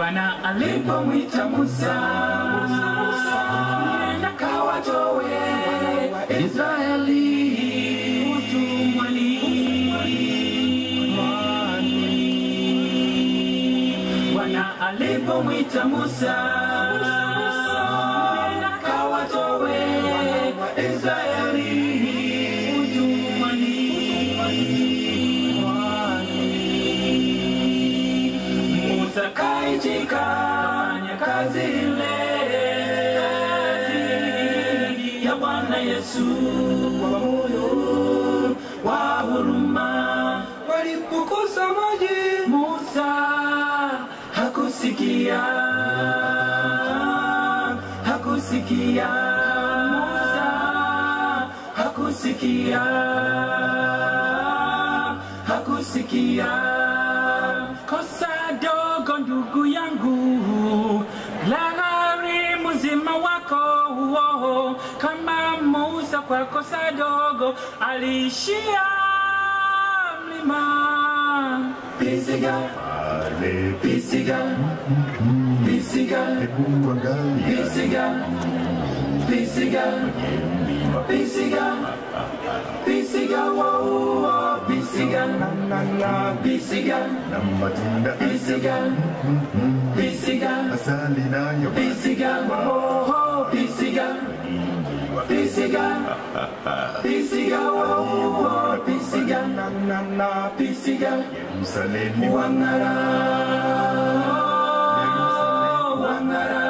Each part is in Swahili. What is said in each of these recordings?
Bwana alipomwita Musa, nenda kawatoe Israeli utumwani. Bwana alipomwita Musa, nenda kawatoe Israeli utumwani. Musa kaitika fanya kazi ile ya Bwana Yesu kwa moyo wa huruma. Walipokosa maji, Musa hakusikia, hakusikia. Musa hakusikia, hakusikia. Kosa dogo ndugu yangu lagharimu mzima wako uo. Kama Musa kwa kosa dogo aliishia mlima Pisiga, Pisiga, Pisiga, Pisiga, Pisiga, Pisiga, Pisiga, oh, Pisiga, Pisiga, Pisiga, Pisiga, Pisiga, oh, Pisiga, Pisiga, Pisiga, oh, Pisiga, Pisiga, Wangara, Wangara,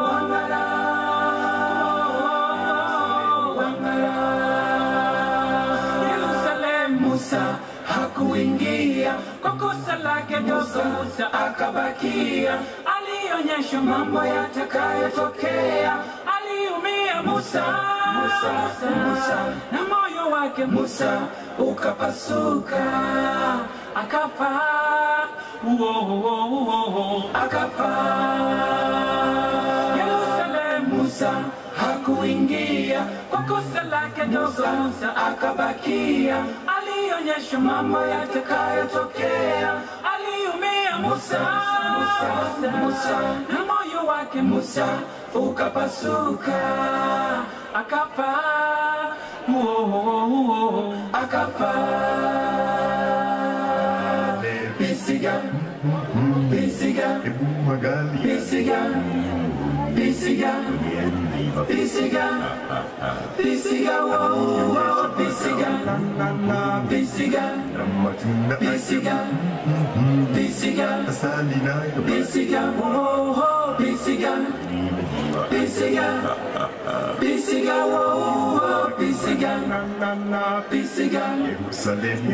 Wangara, Wangara. Yerusalemu Musa hakuingia kwa kosa lake dogo, Musa akabakia. Alionyeshwa mambo yatakayotokea, aliumia Musa, Musa, Musa, na moyo wake Musa ukapasuka, akafa, uo, akafa. Yerusalemu Musa hakuingia kwa kosa lake dogo, Musa akabakia. Alionyeshwa mambo yatakayotokea, aliumia Musa, Musa, Musa, na moyo wake Musa ukapasuka, akafa, uo, akafa. Pisiga, Pisiga, Pisiga, Pisiga, Pisiga, Pisiga, oh, Pisiga, Pisiga, Pisiga, Pisiga, Pisiga, oh, Pisiga, Pisiga, Pisiga, oh, Pisiga, Pisiga,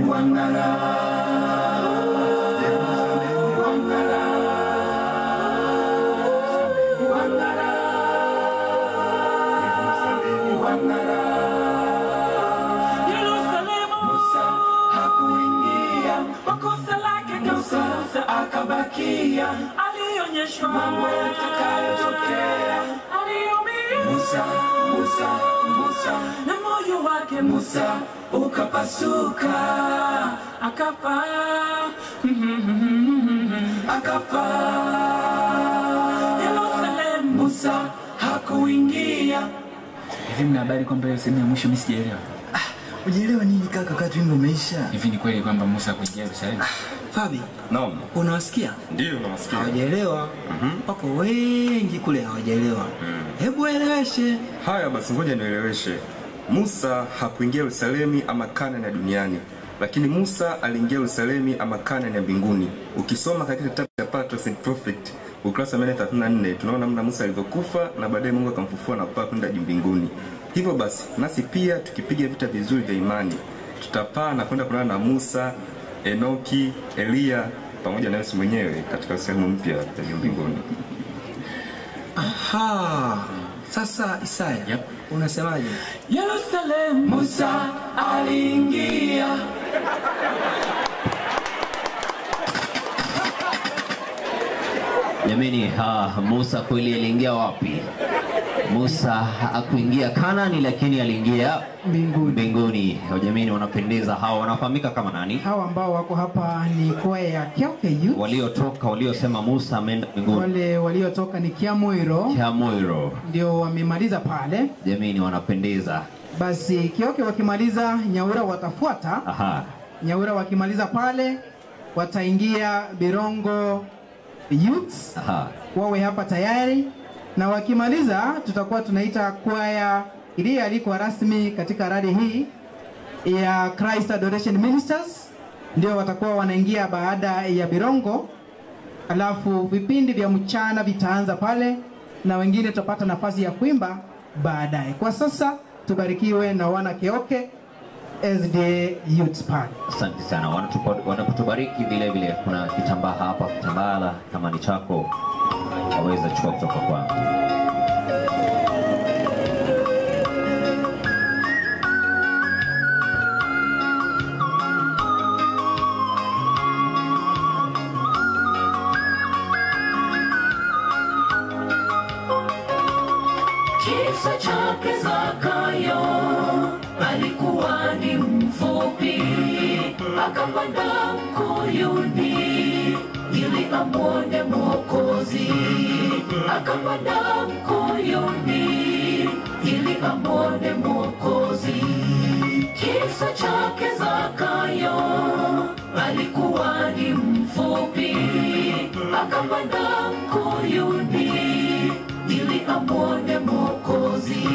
Wangara, Wangara, Wangara, Wangara. Yerusalemu Musa hakuingia kwa kosa lake dogo, Musa akabakia. Alionyeshwa mambo yatakayotokea, aliumia Musa, Musa, Musa, na moyo wake Musa ukapasuka, akafa, akafa. Yerusalemu Musa hakuingia. Hivi mna habari kwamba hiyo sehemu ya mwisho mimi sijaelewa? Ujielewa nini kaka, wakati wimbo umeisha? Hivi ni kweli kwamba Musa hakuingia Yerusalemu? Fabi, Naam. Unawasikia? Ndio nawasikia. Hawajaelewa. Wako wengi kule hawajaelewa. Hebu eleweshe. Haya basi ngoja nieleweshe. Musa hakuingia Yerusalemu ama Kanaani ya duniani, lakini Musa aliingia Yerusalemu ama Kanaani ya mbinguni. Ukisoma katika kitabu cha Patriarchs and Prophets ukurasa 134 tunaona namna Musa alivyokufa na baadaye Mungu akamfufua na kupaa kwenda juu mbinguni. Hivyo basi nasi pia tukipiga vita vizuri vya imani tutapaa na kwenda kulala na Musa, Enoki, Elia pamoja na Yesu mwenyewe katika sehemu mpya ya juu mbinguni. Aha. Sasa Isaya, yep. Unasemaje? Yerusalemu Musa aliingia. Jamani, Musa kweli aliingia wapi? Musa hakuingia Kanani lakini aliingia mbinguni. Mbinguni. Jamani, wanapendeza hawa. Wanafahamika kama nani? Hawa ambao wako hapa ni kwaya ya Kioke Youth. Waliotoka, waliosema Musa ameenda mbinguni. Wale waliotoka ni Kiamoiro. Kiamoiro. Ndio wamemaliza pale. Jamani, wanapendeza. Basi Kioke wakimaliza, Nyaura watafuata. Aha. Nyaura wakimaliza pale wataingia Birongo Youths. Aha. Wawe hapa tayari, na wakimaliza tutakuwa tunaita kwaya iliyoalikwa rasmi katika rally hii ya Christ Adoration Ministers, ndio watakuwa wanaingia baada ya Birongo. Alafu vipindi vya mchana vitaanza pale na wengine tutapata nafasi ya kuimba baadaye. Kwa sasa tubarikiwe na wana Kioke SDA Youth pale. Asante sana. Wanapotubariki vile vile kuna kitambaa hapa, kitambaa kama ni chako waweza chukua kutoka kwangu. Kisa chake Zakayo alikuwa ni mfupi, akapanda mkuyuni ili amwone Mwokozi. Akapanda mkuyuni ili amwone Mwokozi. Kisa chake Zakayo alikuwa ni mfupi, akapanda mkuyuni ili amwone Mwokozi.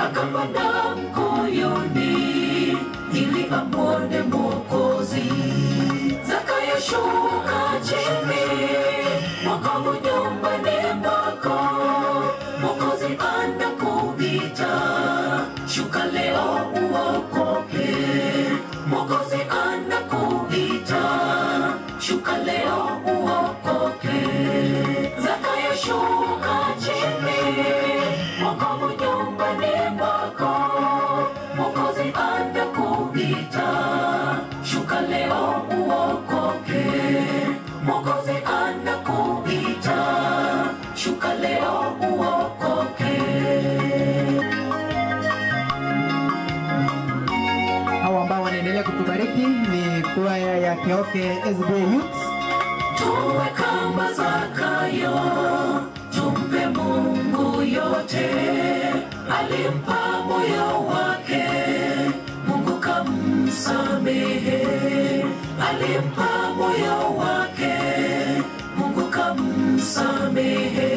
Akapanda mkuyuni ili amwone Mwokozi. Zakayo shuka chini, wokovu nyumbani mwako, Mwokozi anakuita, shuka leo uokoke. Mwokozi anakuita, shuka leo uokoke. Zakayo shuka chini, wokovu nyumbani mwako, Mwokozi anakuita, shuka leo uokoke. Mwokozi anakuita, shuka leo uokoke. Hawa ambao wanaendelea kutubariki ni kwaya ya Kioke SDA Youth. Tuwe kama Zakayo, tumpe Mungu yote, alimpa moyo wake, Mungu kamsamehe. Alimpa moyo wake, Mungu kamsamehe.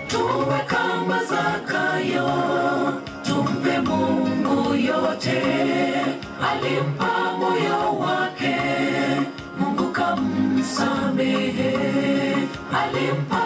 Tuwe kama Zakayo, tumpe Mungu yote, alimpa moyo wake, Mungu kamsamehe. Alimpa